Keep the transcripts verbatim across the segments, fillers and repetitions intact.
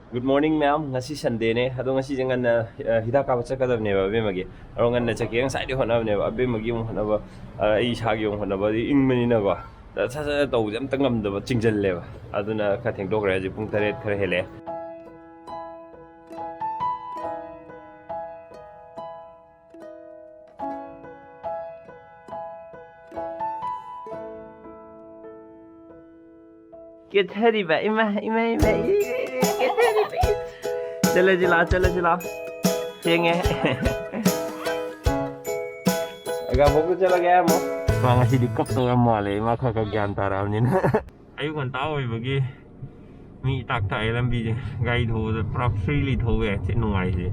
Good morning, ꯃꯌꯥꯝ꯫ ꯉꯁꯤ Sundayꯅꯦ, ꯑꯗꯣ ꯉꯁꯤꯁꯦ ꯉꯟꯅ, ꯑ, ꯍꯤꯗꯥꯛ ꯀꯥꯞꯄ ꯆꯠꯀꯗꯕꯅꯦꯕ ꯑꯕꯦꯝꯃꯒꯤ꯫ ꯑꯗꯣ ꯉꯟꯅ ꯆꯠꯀꯦ, ꯉꯁꯥꯏꯗꯩ ꯍꯣꯠꯅꯕꯅꯦꯕ꯫ ꯑꯕꯦꯝꯃꯒꯤ ꯑꯃꯨꯛ ꯍꯣꯠꯅꯕ, ꯑ, ꯑꯩ ꯏꯁꯥꯒꯤ ꯑꯃꯨꯛ ꯍꯣꯠꯅꯕ, ꯑꯗꯩ ꯏꯪꯕꯅꯤꯅꯀꯣ꯫ ꯁꯠ ꯁꯠ ꯁꯠ ꯇꯧꯕꯁꯦ ꯑꯝꯇ ꯉꯝꯗꯕ, ꯆꯤꯡꯁꯤꯜꯂꯦꯕ꯫ ꯑꯗꯨꯅ ꯈꯔ ꯊꯦꯡꯗꯣꯛꯈ꯭ꯔꯦ, ꯍꯧꯖꯤꯛ ꯄꯨꯡ ꯇꯔꯦꯠ ꯈꯔ ꯍꯦꯜꯂꯛꯑꯦ꯫ ꯀꯦꯊꯔꯤꯕ, ꯏꯃꯥ, ꯏꯃꯥ, ꯏꯃꯥ, ꯏ, ꯀꯦꯊꯔꯤꯕ, ꯏ꯫ ꯆꯠꯂꯁꯤ ꯂꯥꯛꯑꯣ, ꯆꯠꯂꯁꯤ ꯂꯥꯛꯑꯣ꯫ ꯊꯦꯡꯉꯦ꯫ ꯑꯒꯥꯕꯣꯛꯇ ꯆꯠꯂꯒꯦ ꯑꯃꯨꯛ꯫ ꯃꯥ ꯉꯁꯤꯗꯤ ꯀꯞꯇꯧ ꯌꯥꯝ ꯃꯥꯜꯂꯦ, ꯏꯃꯥ ꯈꯔ ꯈꯔ ꯒ꯭ꯌꯥꯟ ꯇꯥꯔꯛꯑꯕꯅꯤꯅ꯫ ꯑꯌꯨꯛ ꯉꯟꯇꯥ ꯑꯣꯏꯕꯒꯤ ꯃꯤ ꯏꯇꯥꯛ ꯇꯥꯛꯑꯦ ꯂꯝꯕꯤꯁꯦ꯫ ꯒꯥꯔꯤ ꯊꯧꯕꯗ ꯄꯨꯔꯥ freely ꯊꯧꯕ ꯌꯥꯏ, ꯊꯤ ꯅꯨꯡꯉꯥꯏꯁꯦ꯫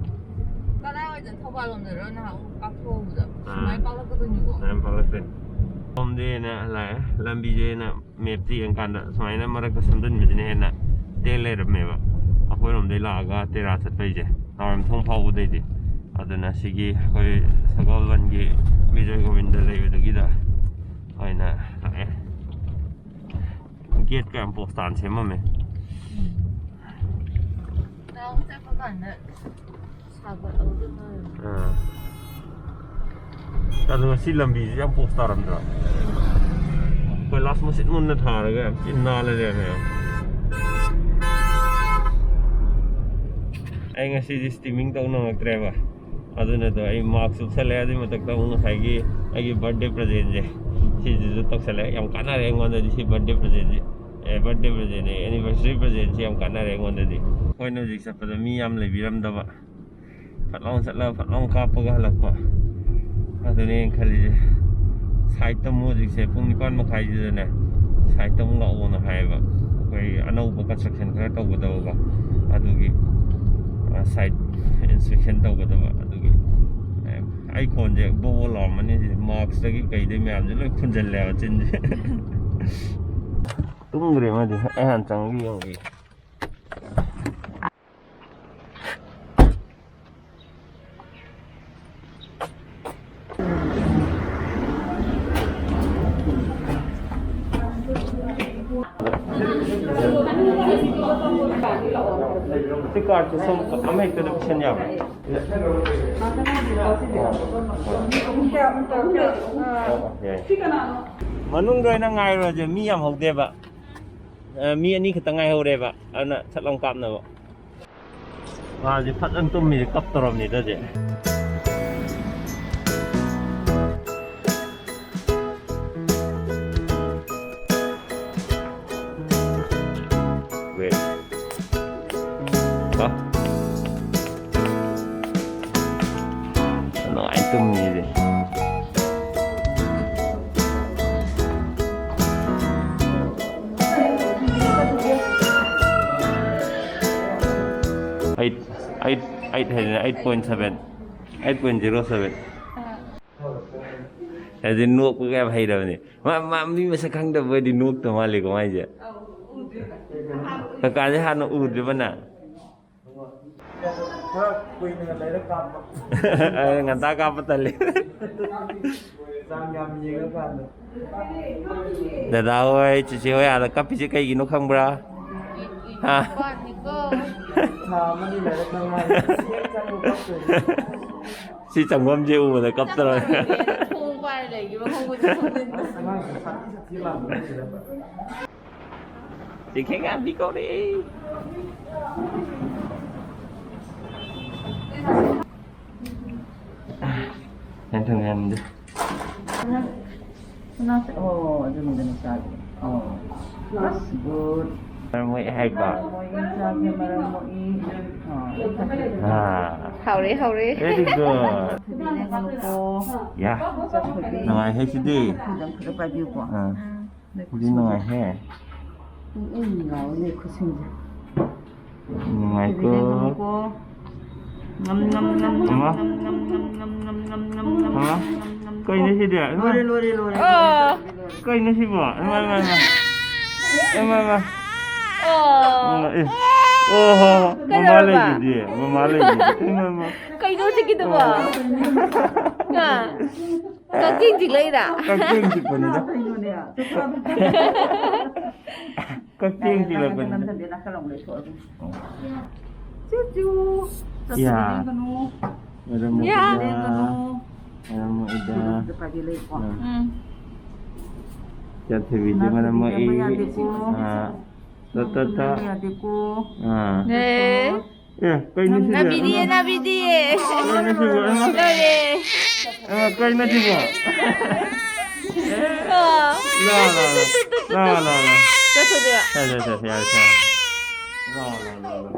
ꯀꯗꯥꯏꯋꯥꯏꯗ, ꯊꯧꯕꯥꯜ ꯂꯣꯝꯗꯔꯣ ꯅꯍꯥꯟ ꯑꯃꯨꯛ ꯀꯥꯞꯊꯣꯛꯎꯕꯗꯣ? ꯑꯥ꯫ ꯁꯨꯃꯥꯏꯅ ꯄꯥꯛꯂꯛꯀꯗꯣꯏꯅꯤꯀꯣ꯫ ꯁꯨꯃꯥꯏꯅ ꯄꯥꯛꯂꯛꯇꯣꯏꯅꯤ꯫ ꯁꯣꯝꯗꯤ ꯑꯩꯅ ꯂꯥꯛꯑꯦ, ꯂꯝꯕꯤꯁꯦ ꯑꯩꯅ mapꯇ ꯌꯦꯡꯀꯥꯟꯗ ꯁꯨꯃꯥꯏꯅ ꯃꯔꯛꯇ ꯁꯝꯖꯟꯕꯁꯤꯅ ꯍꯦꯟꯅ ꯇꯦꯜ ꯂꯩꯔꯝꯃꯦꯕ꯫ ꯑꯩꯈꯣꯏꯔꯣꯝꯗꯩ ꯂꯥꯛꯑꯒ ꯇꯦꯔꯥ ꯆꯠꯄꯩꯁꯦ, ꯅꯥꯎꯔꯦꯝꯊꯣꯡ ꯐꯥꯎꯕꯗꯩꯗꯤ꯫ ꯑꯗꯨꯅ ꯁꯤꯒꯤ ꯑꯩꯈꯣꯏ ꯁꯒꯣꯜꯕꯟꯒꯤ ꯕꯤꯖꯣꯏ ꯒꯣꯕꯤꯟꯗ ꯂꯩꯕꯗꯒꯤꯗ ꯑꯣꯏꯅ ꯂꯥꯛꯑꯦ꯫ Gateꯀ ꯌꯥꯝ ꯄꯣꯁꯇꯥꯟ ꯁꯦꯝꯃꯝꯃꯦ꯫ ꯅꯍꯥꯟꯃꯨꯛ ꯆꯠꯄ ꯀꯥꯟꯗ ꯁꯥꯒꯠꯍꯧꯗꯅ꯫ ꯑꯥ꯫ ꯑꯗꯣ ꯉꯁꯤ ꯂꯝꯕꯤꯁꯤ ꯌꯥꯝ ꯄꯣꯁ ꯇꯥꯔꯝꯗ꯭ꯔꯣ? ꯀꯣꯏꯂꯥꯁ ꯃꯨꯁꯤꯠ ꯃꯨꯟꯅ ꯊꯥꯔꯒ ꯌꯥꯝ ꯊꯤꯅ ꯅꯥꯜꯂ ꯂꯩꯔꯝꯃꯦ꯫ ꯑꯩ ꯉꯁꯤꯗꯤ steaming ꯇꯧ ꯅꯪꯉꯛꯇ꯭ꯔꯦꯕ꯫ ꯑꯗꯨꯅꯗꯣ ꯑꯩ mask ꯎꯞꯁꯜꯂꯦ, ꯑꯗꯨꯏ ꯃꯊꯛꯇ ꯑꯃꯨꯛ ꯉꯁꯥꯏꯒꯤ ꯑꯩꯒꯤ birthday presentꯁꯦ ꯁꯤꯁꯤꯁꯨ ꯇꯧꯁꯜꯂꯦ꯫ ꯌꯥꯝ ꯀꯥꯟꯅꯔꯦ ꯑꯩꯉꯣꯟꯗꯗꯤ ꯁꯤ birthday presentꯁꯤ꯫ ꯑꯦ, birthday presentꯅꯦ, anniversary presentꯁꯤ ꯌꯥꯝ ꯀꯥꯟꯅꯔꯦ ꯑꯩꯉꯣꯟꯗꯗꯤ꯫ ꯑꯩꯈꯣꯏꯅ ꯍꯧꯖꯤꯛ ꯆꯠꯄꯗ ꯃꯤ ꯌꯥꯝ ꯂꯩꯕꯤꯔꯝꯗꯕ, ꯐꯠ ꯂꯥꯎꯅ ꯆꯠꯂꯒ ꯐꯠ ꯂꯥꯎꯅ ꯀꯥꯞꯄꯒ ꯍꯜꯂꯛꯄ꯫ ꯑꯗꯨꯅꯦ ꯑꯩꯅ ꯈꯜꯂꯤꯁꯦ꯫ Siteꯇ ꯑꯃꯨꯛ ꯍꯧꯖꯤꯛꯁꯦ ꯄꯨꯡ ꯅꯤꯄꯥꯟ ꯃꯈꯥꯏꯁꯤꯗꯅꯦ siteꯇ ꯑꯃꯨꯛ ꯂꯥꯛꯑꯣꯅ ꯍꯥꯏꯌꯦꯕ꯫ ꯑꯩꯈꯣꯏ ꯑꯅꯧꯕ construction ꯈꯔ ꯇꯧꯒꯗꯕꯀꯣ, ꯑꯗꯨꯒꯤ, ꯑ, site inspection ꯇꯧꯒꯗꯕ ꯑꯗꯨꯒꯤ꯫ ꯑꯦ, ꯑꯩ ꯈꯣꯟꯁꯦ ꯕꯣꯕꯣ ꯂꯥꯎꯔꯝꯃꯅꯤ, maskꯇꯒꯤ ꯀꯩꯗꯩ ꯃꯌꯥꯝꯁꯦ ꯂꯣꯏ ꯐꯨꯟꯖꯜꯂꯦꯕ ꯆꯤꯟꯁꯦ꯫ ꯇꯨꯝꯈ꯭ꯔꯦ ꯃꯥꯗꯤ, ꯑꯩ ꯍꯥꯟꯅ ꯆꯪꯉꯒ ꯌꯦꯡꯉꯨꯒꯦ꯫ ꯁꯤ ꯀꯥꯔꯠꯁꯦ ꯁꯨꯝ ꯑꯃ ꯍꯦꯛꯇꯗ ꯄꯤꯁꯟ ꯌꯥꯕ꯭ꯔꯥ? ꯑꯣ, ꯌꯥꯏ꯫ ꯃꯅꯨꯡꯗ ꯑꯣꯏꯅ ꯉꯥꯏꯔꯨꯔꯁꯦ, ꯃꯤ ꯌꯥꯝ ꯍꯧꯗꯦꯕ꯫ ꯑ, ꯃꯤ ꯑꯅꯤ ꯈꯛꯇ ꯉꯥꯏꯍꯧꯔꯦꯕ, ꯑꯗꯨꯅ ꯁꯠ ꯂꯥꯎ ꯀꯥꯞꯅꯕ꯫ ꯃꯥꯁꯦ ꯐꯖꯅ ꯇꯨꯝꯃꯤꯁꯦ, ꯀꯞꯇꯧꯔꯕꯅꯤꯗ ꯁꯦ꯫ Wait. ꯍꯥ? ꯅꯨꯡꯉꯥꯏ ꯇꯨꯝꯃꯤꯁꯦ꯫ ꯑꯩꯠ, ꯑꯩꯠ, ꯑꯩꯠ ꯍꯥꯏꯗꯅ, eight point seven, eight point zero seven꯫ ꯑꯥ꯫ ꯑꯗꯨꯗꯤ ꯅꯣꯛꯄꯒ ꯌꯥꯝ ꯍꯩꯔꯕꯅꯦ꯫ ꯃꯥ, ꯃꯥ ꯃꯤ ꯃꯁꯛ ꯈꯪꯗꯕ ꯑꯣꯏꯗꯤ ꯅꯣꯛꯇ ꯃꯥꯜꯂꯦꯀꯣ ꯃꯥꯏꯁꯦ꯫ ꯑꯧ, ꯎꯗ꯭ꯔꯤꯕ꯫ ꯀꯀꯥꯁꯦ ꯍꯥꯟꯅ ꯎꯗ꯭ꯔꯤꯕ ꯅꯪ? ꯈꯔ ꯀꯨꯏꯅ ꯂꯩꯔ ꯀꯥꯞꯄ꯫ ꯑꯩ ꯉꯟꯇꯥ ꯀꯥꯞꯄ ꯇꯜꯂꯤ꯫ ꯆꯥꯡ ꯌꯥꯝ ꯌꯦꯡꯉꯀꯥꯟꯗ꯫ ꯗꯗꯥ ꯍꯣꯏ, ꯆꯤꯆꯦ ꯍꯣꯏ ꯑꯥꯗ ꯀꯞꯄꯤꯁꯦ ꯀꯩꯒꯤꯅꯣ ꯈꯪꯕ꯭ꯔꯥ? ꯍꯥ? ꯅꯨꯄꯥꯅꯤꯀꯣ꯫ ꯊꯥ ꯑꯃꯅꯤ ꯂꯩꯔ ꯈꯪꯉꯅꯤ꯫ ꯁꯤ ꯍꯦꯛ ꯆꯪꯕ ꯀꯞꯇꯣꯏꯅꯤ꯫ ꯁꯤ ꯆꯪꯐꯝꯁꯦ ꯎꯕꯗ ꯀꯞꯇꯧꯔꯦ꯫ ꯊꯣꯡ ꯄꯥꯏꯔ ꯂꯩꯈꯤꯕ ꯈꯪꯕꯨꯗꯤ ꯈꯪꯗꯦ꯫ ꯑꯁ, ꯑꯉꯥꯡꯁꯦ ꯁꯥꯊꯤ ꯁꯥꯊꯤ ꯂꯥꯛꯄ ꯅꯠꯇꯦꯗ꯫ ꯆꯤꯡꯈꯦꯡ ꯉꯥꯟꯕꯤ ꯀꯧꯔꯛꯑꯦ꯫ ꯍꯦꯟꯊꯪ ꯍꯦꯟꯗꯦ꯫ ꯀꯅꯥꯁꯦ? ꯑꯣ, ꯑꯗꯨꯅꯤꯗꯅ ꯆꯥꯗꯦ꯫ ꯑꯣ꯫ ꯑꯁ, good꯫ ꯃꯔꯝ ꯃꯣꯛꯏ ꯍꯥꯏꯕ꯫ ꯃꯔꯝ ꯃꯣꯛꯏ, ꯆꯥꯛꯁꯦ ꯃꯔꯝ ꯃꯣꯛꯏ꯫ ꯑꯣ, ꯑꯥ꯫ ꯍꯥꯎꯔꯦ, ꯍꯥꯎꯔꯦ꯫ Very good꯫ ꯊꯣꯏꯕꯤ ꯂꯦꯡꯒꯅꯨꯀꯣ꯫ ꯌꯥ꯫ ꯆꯥꯛ ꯊꯣꯏꯕꯤ꯫ ꯅꯨꯡꯉꯥꯏꯍꯦ ꯁꯤꯗꯤ꯫ ꯈꯤꯇꯪ ꯈꯤꯇꯪ ꯄꯥꯏꯕꯤꯌꯨꯀꯣ꯫ ꯑꯥ꯫ ꯁꯤꯗꯤ ꯅꯨꯡꯉꯥꯏꯍꯦ꯫ ꯎꯝ, ꯎꯝ ꯂꯥꯎꯋꯦꯅꯦ ꯈꯨꯠꯁꯤꯡꯁꯦ꯫ ꯅꯨꯡꯉꯥꯏꯀꯣ꯫ ꯉꯝ, ꯉꯝ, ꯉꯝ, ꯉꯝ, ꯑꯃ꯫ ꯉꯝ, ꯉꯝ, ꯉꯝ, ꯉꯝ, ꯉꯝ, ꯉꯝ, ꯉꯝ, ꯉꯝ, ꯉꯝ, ꯉꯝ, ꯉꯝ, ꯉꯝ, ꯉꯝ꯫ ꯑꯃ꯫ ꯀꯩꯅꯣ ꯁꯤꯗꯤ? ꯂꯣꯏꯔꯦ, ꯂꯣꯏꯔꯦ, ꯂꯣꯏꯔꯦ, ꯑꯣ꯫ ꯂꯣꯏꯔꯦ, ꯂꯣꯏꯔꯦ꯫ ꯀꯩꯅꯣ ꯁꯤꯕꯣ? ꯏꯃꯥ, ꯏꯃꯥ, ꯏꯃꯥ꯫ ꯏꯃꯥ, ꯏꯃꯥ꯫ ꯑꯣ꯫ ꯏꯃꯥ, ꯑꯦ꯫ ꯑꯣ ꯍꯣ ꯍꯣ꯫ ꯃꯃꯥ ꯀꯩꯗꯧꯔꯕ? ꯂꯩꯁꯤꯗꯤ꯫ ꯃꯃꯥ ꯂꯩꯁꯤꯗꯤ꯫ ꯏꯃꯥ, ꯏꯃꯥ꯫ ꯀꯩꯅꯣ ꯍꯧꯖꯤꯛꯀꯤꯗꯨꯕꯣ? ꯑꯣ꯫ ꯉꯥ꯫ ꯀꯛꯆꯦꯡ ꯆꯤꯛꯂꯛꯏꯔꯥ? ꯀꯛꯆꯦꯡ ꯆꯤꯛꯄꯅꯤꯗ꯫ ꯀꯩꯅꯣꯅꯦ? ꯀꯛꯆꯦꯡ ꯆꯤꯛꯂꯛꯀꯅꯤ꯫ ꯅꯝꯁꯤꯟꯕꯤ ꯅꯥꯀꯜꯂꯣꯝꯗ ꯂꯩꯊꯣꯛꯑꯒꯦ꯫ ꯑꯣ꯫ ꯆꯨ ꯆꯨ꯫ ꯆꯠꯄꯗꯤ ꯌꯥ꯫ ꯂꯦꯡꯒꯅꯨ꯫ ꯃꯔꯝ ꯌꯥ꯫ ꯃꯣꯛꯏꯗ꯫ ꯂꯦꯡꯒꯅꯨ꯫ ꯃꯔꯝ ꯃꯣꯛꯏꯗ꯫ ꯑꯗꯨꯗ ꯄꯥꯏꯕꯤ ꯂꯩꯀꯣ꯫ ꯑꯥ꯫ ꯎꯝ꯫ ꯆꯠꯊꯕꯤꯗꯤ ꯃꯔꯝ ꯃꯣꯛꯏ꯫ ꯌꯥꯗꯦꯀꯣ꯫ ꯑꯥ꯫ ꯇ, ꯇ, ꯇ꯫ ꯌꯥꯗꯦꯀꯣ꯫ ꯑꯥ꯫ ꯑꯦ꯫ ꯑꯦ, ꯀꯩꯅꯣ ꯁꯤꯕꯣ? ꯅꯥꯕꯤꯗꯤꯌꯦ, ꯅꯥꯕꯤꯗꯤꯌꯦ꯫ ꯀꯩꯅꯣ ꯁꯤꯕꯣ? ꯂꯣꯏꯔꯦ꯫ ꯑ, ꯀꯩꯅꯣ ꯁꯤꯕꯣ? ꯑꯣ꯫ ꯂꯥ, ꯂꯥ, ꯂꯥ꯫ ꯂꯥ, ꯂꯥ, ꯂꯥ꯫ ꯆꯠꯊꯣꯛꯑꯣ꯫ ꯁꯦ, ꯁꯦ, ꯁꯦ, ꯌꯥꯔꯦ, ꯁꯦ꯫ ꯂꯥ, ꯂꯥ, ꯂꯥ, ꯂꯥ꯫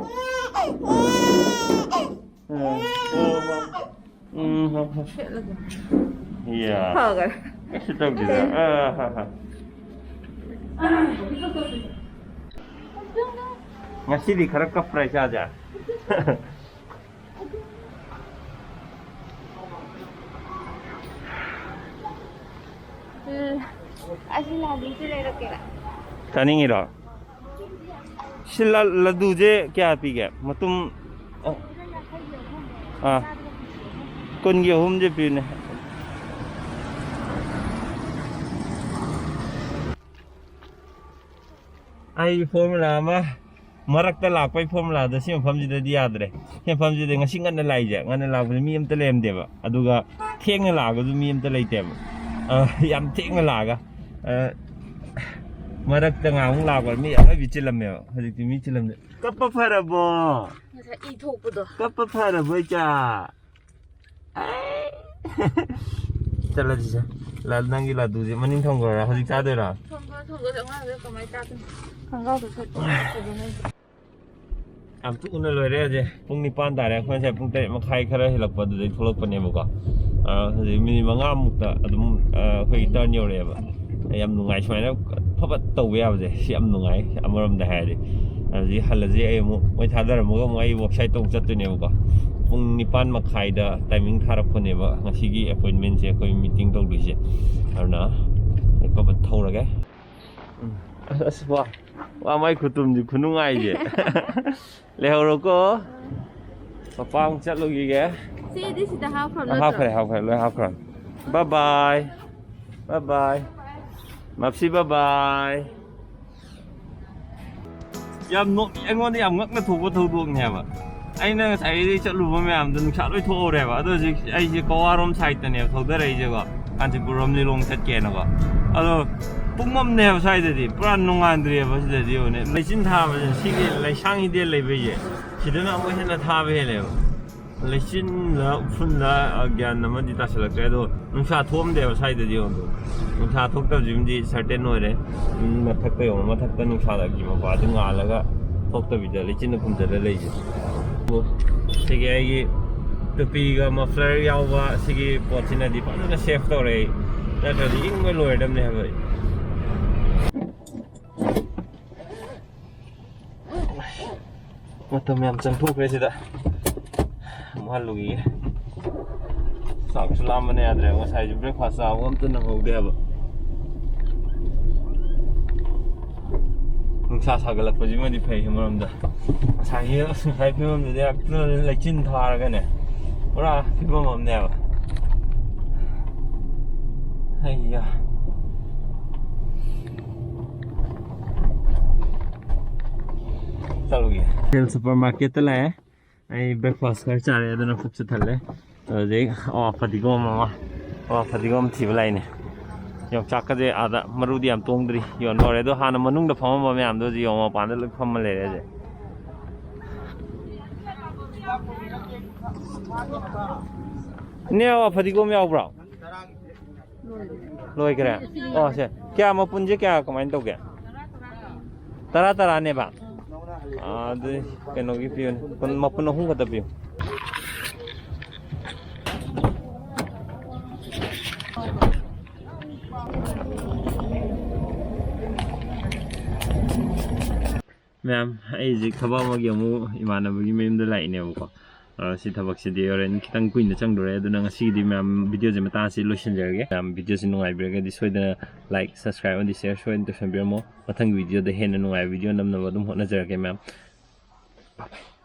ꯑ, ꯑꯣ, ꯑꯣ꯫ ꯎꯝ, ꯍꯣ, ꯍꯣ꯫ ꯁꯦꯠꯂꯒꯦ꯫ ꯏꯌꯥ꯫ ꯐꯈꯔꯦ꯫ ꯀꯩꯁꯨ ꯇꯧꯗꯦꯗ꯫ ꯑ, ꯍ, ꯍ꯫ ꯉꯁꯤꯗꯤ ꯈꯔ ꯀꯞꯄ꯭ꯔꯥ ꯏꯆꯥꯁꯦ? ꯎꯝ꯫ ꯑꯁꯤ ꯂꯥꯗꯨꯁꯨ ꯂꯩꯔꯛꯀꯦꯔꯥ? ꯆꯥꯅꯤꯡꯉꯤꯔꯣ? ꯁꯤ ꯂ-, ꯂꯗꯨꯁꯦ ꯀꯌꯥ ꯄꯤꯒꯦ? ꯃꯇꯨꯝ, ꯑ, ꯑꯥ, ꯀꯨꯟꯒꯤ ꯑꯍꯨꯝꯁꯦ ꯄꯤꯌꯨꯅꯦ꯫ ꯑꯩ ꯐꯣꯔꯃꯨꯂꯥ ꯑꯃ, ꯃꯔꯛꯇ ꯂꯥꯛꯄꯩ ꯐꯣꯔꯃꯨꯂꯥꯗꯣ ꯁꯤ ꯃꯐꯝꯁꯤꯗꯗꯤ ꯌꯥꯗ꯭ꯔꯦ꯫ ꯁꯤ ꯃꯐꯝꯁꯤꯗ ꯉꯁꯤ ꯉꯟꯅ ꯂꯥꯛꯏꯁꯦ, ꯉꯟꯅ ꯂꯥꯛꯄꯁꯦ ꯃꯤ ꯑꯝꯇ ꯂꯩꯔꯝꯗꯦꯕ꯫ ꯑꯗꯨꯒ ꯊꯦꯡꯅ ꯂꯥꯛꯑꯒꯁꯨ ꯃꯤ ꯑꯝꯇ ꯂꯩꯇꯦꯕ꯫ ꯑ, ꯌꯥꯝ ꯊꯦꯡꯅ ꯂꯥꯛꯑꯒ꯫ ꯑ, ꯃꯔꯛꯇ ꯉꯥꯏꯍꯥꯛꯃꯨꯛ ꯂꯥꯛꯄꯗ ꯃꯤ ꯑꯔꯣꯏꯕꯤ ꯆꯤꯜꯂꯝꯃꯦꯕ꯫ ꯍꯧꯖꯤꯛꯇꯤ ꯃꯤ ꯆꯤꯜꯂꯝꯗꯦ꯫ ꯀꯞꯄ ꯐꯔꯕꯣ? ꯉꯁꯥꯏ ꯏ ꯊꯣꯛꯄꯗꯣ꯫ ꯀꯞꯄ ꯐꯔꯕꯣ, ꯏꯆꯥ? ꯑꯩ꯫ ꯆꯠꯂꯁꯤꯁꯦ꯫ ꯂ-, ꯅꯪꯒꯤ ꯂꯗꯨꯁꯦ ꯃꯅꯤꯡ ꯊꯝꯈ꯭ꯔꯣꯔꯥ? ꯍꯧꯖꯤꯛ ꯆꯥꯗꯣꯏꯔꯣ? ꯊꯝꯈ꯭ꯔꯣ, ꯊꯝꯈ꯭ꯔꯣ, ꯑꯉꯥꯡꯗꯣ ꯀꯃꯥꯏꯅ ꯆꯥꯗꯣꯏꯅꯣ? ꯈꯪꯒꯥꯎꯗꯣ ꯁꯦꯠꯄ ꯐꯖꯅ꯫ ꯌꯥꯝ ꯊꯨꯅ ꯂꯣꯏꯔꯦ ꯍꯧꯖꯤꯛ꯫ ꯄꯨꯡ ꯅꯤꯄꯥꯟ ꯇꯥꯔꯦ꯫ ꯑꯩꯈꯣꯏ ꯉꯁꯥꯏ ꯄꯨꯡ ꯇꯔꯦꯠ ꯃꯈꯥꯏ ꯈꯔ ꯍꯦꯜꯂꯛꯄ ꯑꯗꯨꯗꯩ ꯊꯣꯛꯂꯛꯄꯅꯦꯕꯀꯣ꯫ ꯑ, ꯍꯧꯖꯤꯛ ꯃꯤꯅꯤꯠ ꯃꯉꯥꯃꯨꯛꯇ ꯑꯗꯨꯝ, ꯑ, ꯑꯩꯈꯣꯏꯒꯤ turn ꯌꯧꯔꯛꯑꯦꯕ꯫ ꯌꯥꯝ ꯅꯨꯡꯉꯥꯏ ꯁꯨꯃꯥꯏꯅ ꯐꯠ ꯐꯠ ꯇꯧꯕ ꯌꯥꯕꯁꯦ꯫ ꯁꯤ ꯌꯥꯝ ꯅꯨꯡꯉꯥꯏ ꯑꯃꯔꯣꯝꯗ ꯍꯥꯏꯔꯗꯤ꯫ ꯍꯧꯖꯤꯛ ꯍꯜꯂꯁꯤ꯫ ꯑꯩ ꯑꯃꯨꯛ ꯃꯣꯏ ꯊꯥꯗꯔꯝꯃꯒ ꯑꯃꯨꯛ ꯑꯩ work site ꯇ ꯑꯃꯨꯛ ꯆꯠꯇꯣꯏꯅꯦꯕꯀꯣ꯫ ꯄꯨꯡ ꯅꯤꯄꯥꯟ ꯃꯈꯥꯏꯗ timing ꯊꯥꯔꯛꯄꯅꯦꯕ ꯉꯁꯤꯒꯤ appointment ꯁꯦ ꯑꯩꯈꯣꯏ meeting ꯇꯧꯗꯣꯏꯁꯦ꯫ ꯑꯗꯨꯅ ꯑꯩ ꯄꯠ ꯄꯠ ꯊꯧꯔꯒꯦ꯫ ꯎꯝ꯫ ꯑꯁ, ꯑꯁ, ꯋꯥ, ꯋꯥ, ꯃꯥꯏ ꯈꯨꯇꯨꯝꯁꯤ ꯈꯨꯅꯨꯡꯉꯥꯏꯁꯦ꯫ ꯂꯩꯍꯧꯔꯣꯀꯣ꯫ ꯄꯄꯥ ꯑꯃꯨꯛ ꯆꯠꯂꯨꯈꯤꯒꯦ꯫ ꯁꯤꯗꯤ ꯁꯤꯗ ꯍꯥꯞꯈ꯭ꯔꯕ ꯅꯠꯇ꯭ꯔꯣ? ꯍꯥꯞꯈ꯭ꯔꯦ, ꯍꯥꯞꯈ꯭ꯔꯦ, ꯂꯣꯏ ꯍꯥꯞꯈ꯭ꯔꯕꯅꯤ꯫ Bye bye꯫ Bye bye꯫ ꯃꯞꯁꯤ, bye bye꯫ ꯌꯥꯝ ꯅꯣꯛ ꯑꯩꯉꯣꯟꯗ ꯌꯥꯝ ꯉꯛꯅ ꯊꯣꯛꯄ ꯊꯧꯗꯣꯛꯅꯦꯕ꯫ ꯑꯩꯅ ꯉꯁꯥꯏꯗꯒꯤ ꯆꯠꯂꯨꯕ ꯃꯌꯥꯝꯗꯣ ꯅꯨꯡꯁꯥ ꯂꯣꯏ ꯊꯣꯛꯍꯧꯔꯦꯕ꯫ ꯑꯗꯣ ꯍꯧꯖꯤꯛ ꯑꯩꯁꯦ ꯀꯋꯥꯔꯣꯝ ꯁꯥꯏꯠꯇꯅꯦꯕ ꯊꯧꯗꯔꯛꯏꯁꯦꯀꯣ, ꯀꯥꯟꯆꯤꯄꯨꯔꯔꯣꯝ ꯂꯤꯂꯣꯡ ꯆꯠꯀꯦꯅꯀꯣ꯫ ꯑꯗꯣ ꯄꯨꯡ ꯑꯃꯅꯦꯕ ꯁ꯭ꯋꯥꯏꯗꯗꯤ ꯄꯨꯔꯥ ꯅꯣꯡꯉꯥꯟꯗ꯭ꯔꯤꯑꯕ꯫ ꯁꯤꯗꯗꯤ ꯌꯦꯡꯉꯨꯅꯦ, ꯂꯩꯆꯤꯟ ꯊꯥꯕꯁꯦ, ꯁꯤꯒꯤ ꯂꯩꯁꯥꯡ ꯍꯤꯗꯦꯟ ꯂꯩꯕꯩꯁꯦ, ꯁꯤꯗꯅ ꯑꯃꯨꯛ ꯍꯦꯟꯅ ꯊꯥꯕ ꯍꯦꯜꯂꯦꯕ꯫ ꯂꯩꯆꯤꯟꯂ ꯎꯐꯨꯟꯂ, ꯑ, ꯒ꯭ꯌꯥꯟ ꯑꯃꯗꯤ ꯇꯥꯁꯤꯜꯂꯛꯇ꯭ꯔꯦ꯫ ꯑꯗꯣ ꯅꯨꯡꯁꯥ ꯊꯣꯛꯑꯝꯗꯦꯕ ꯁ꯭ꯋꯥꯏꯗꯗꯤ꯫ ꯑꯗꯣ ꯅꯨꯡꯁꯥ ꯊꯣꯛꯇꯕꯁꯤꯃꯗꯤ ꯁꯔꯇꯦꯟ ꯑꯣꯏꯔꯦ꯫ ꯎꯝ, ꯃꯊꯛꯇ ꯌꯦꯡꯉꯣ, ꯃꯊꯛꯇ ꯅꯨꯡꯁꯥꯒꯤ ꯃꯄꯥꯗꯤ ꯉꯥꯜꯂꯒ ꯊꯣꯛꯇꯕꯤꯗ ꯂꯩꯆꯤꯟꯅ ꯈꯨꯝꯖꯤꯜꯂ ꯂꯩꯁꯦ꯫ ꯑꯣ, ꯁꯤꯒꯤ ꯑꯩꯒꯤ ꯇꯨꯄꯤꯒ ꯃꯐ꯭ꯂꯔ ꯌꯥꯎꯕ ꯁꯤꯒꯤ ꯄꯣꯠꯁꯤꯅꯗꯤ ꯐꯖꯅ ꯁꯦꯐ ꯇꯧꯔꯦ ꯑꯩ, ꯅꯠꯇ꯭ꯔꯗꯤ ꯏꯪꯕ ꯂꯣꯏꯔꯗꯕꯅꯦ ꯍꯥꯏꯕ ꯑꯩ꯫ ꯃꯇꯝ ꯌꯥꯝ ꯆꯪꯊꯣꯛꯈ꯭ꯔꯦ ꯁꯤꯗ꯫ ꯑꯃꯨꯛ ꯍꯜꯂꯨꯈꯤꯒꯦ꯫ ꯆꯥꯛꯁꯨ ꯂꯥꯝꯕꯅ ꯌꯥꯗ꯭ꯔꯦ꯫ ꯉꯁꯥꯏꯁꯨ ꯕ꯭ꯔꯦꯛꯐꯥꯁ ꯆꯥꯕ ꯑꯝꯇ ꯅꯪꯍꯧꯗꯦ ꯍꯥꯏꯕ꯫ ꯅꯨꯡꯁꯥ ꯁꯥꯒꯠꯂꯛꯄꯁꯤꯃꯗꯤ ꯐꯩ ꯑꯃꯔꯣꯝꯗ꯫ ꯉꯁꯥꯏꯒꯤ, ꯉꯁꯥꯏ ꯐꯤꯕꯝꯗꯨꯗꯤ ꯍꯦꯛꯇ ꯂꯩꯆꯤꯟ ꯊꯥꯔꯒꯅꯦ, ꯄꯨꯔꯥ ꯐꯤꯕꯝ ꯑꯃꯅꯦꯕ꯫ ꯑꯩꯌꯥ꯫ ꯆꯠꯂꯨꯒꯦ꯫ ꯁꯨꯄꯔ ꯃꯥꯔꯀꯦꯠꯇ ꯂꯥꯛꯑꯦ꯫ ꯑꯩ ꯕ꯭ꯔꯦꯛꯐꯥꯁ ꯈꯔ ꯆꯥꯔꯦ, ꯑꯗꯨꯅ ꯄꯨꯛꯁꯨ ꯊꯜꯂꯦ꯫ ꯑꯗꯨꯗꯩ ꯑꯋꯥ ꯐꯗꯤꯒꯣꯝ ꯑꯃ, ꯑꯋꯥ ꯐꯗꯤꯒꯣꯝ ꯊꯤꯕ ꯂꯥꯛꯏꯅꯦ꯫ ꯌꯣꯡꯆꯥꯛꯀꯁꯦ ꯑꯥꯗ ꯃꯔꯨꯗꯤ ꯌꯥꯝ ꯇꯣꯡꯗ꯭ꯔꯤ, ꯌꯣꯟꯕ ꯍꯧꯔꯦ꯫ ꯑꯗꯣ ꯍꯥꯟꯅ ꯃꯅꯨꯡꯗ ꯐꯝꯃꯝꯕ ꯃꯌꯥꯝꯗꯣ ꯍꯧꯖꯤꯛ ꯌꯦꯡꯉꯣ, ꯃꯄꯥꯟꯗ ꯂꯣꯏ ꯐꯝꯃ ꯂꯩꯔꯦ ꯍꯧꯖꯤꯛ꯫ ꯏꯅꯦ, ꯑꯋꯥ ꯐꯗꯤꯒꯣꯝ ꯌꯥꯎꯕ꯭ꯔꯣ? ꯂꯣꯏꯈ꯭ꯔꯦ? ꯑꯣ, ꯁꯦ꯫ ꯀꯌꯥ ꯃꯄꯨꯟꯁꯦ ꯀꯌꯥ ꯀꯃꯥꯏꯅ ꯇꯧꯒꯦ? ꯇꯔꯥ ꯇꯔꯥꯅꯦꯕ? ꯑꯥ, ꯑꯗꯨꯗꯤ ꯀꯩꯅꯣꯒꯤ ꯄꯤꯌꯨꯅꯦ꯫ ꯀꯨꯟ, ꯃꯄꯨꯟ ꯑꯍꯨꯝ ꯈꯛꯇ ꯄꯤꯌꯨ꯫ ꯃꯌꯥꯝ, ꯑꯩ ꯍꯧꯖꯤꯛ ꯊꯕꯛ ꯑꯃꯒꯤ ꯑꯃꯨꯛ ꯏꯃꯥꯟꯅꯕꯒꯤ ꯃꯌꯨꯝꯗ ꯂꯥꯛꯏꯅꯦꯕꯀꯣ꯫ ꯑ, ꯁꯤ ꯊꯕꯛꯁꯤꯗꯤ ꯍꯣꯔꯦꯟ ꯈꯤꯇꯪ ꯀꯨꯏꯅ ꯆꯪꯗꯣꯔꯦ꯫ ꯑꯗꯨꯅ ꯉꯁꯤꯒꯤꯗꯤ ꯃꯌꯥꯝ ꯚꯤꯗꯤꯑꯣꯁꯦ ꯃꯇꯥꯡ ꯑꯁꯤ ꯂꯣꯏꯁꯤꯟꯖꯔꯒꯦ꯫ ꯃꯌꯥꯝ ꯚꯤꯗꯤꯑꯣꯁꯤ ꯅꯨꯡꯉꯥꯏꯕꯤꯔꯒꯗꯤ ꯁꯣꯏꯗꯅ like, subscribe ꯑꯃꯗꯤ share ꯁꯣꯏꯗꯅ ꯇꯧꯁꯟꯕꯤꯔꯝꯃꯣ꯫ ꯃꯊꯪꯒꯤ ꯚꯤꯗꯤꯑꯣꯗ ꯍꯦꯟꯅ ꯅꯨꯡꯉꯥꯏꯕ ꯚꯤꯗꯤꯑꯣ ꯅꯝꯅꯕ ꯑꯗꯨꯝ ꯍꯣꯠꯅꯖꯔꯛꯀꯦ ꯃꯌꯥꯝ꯫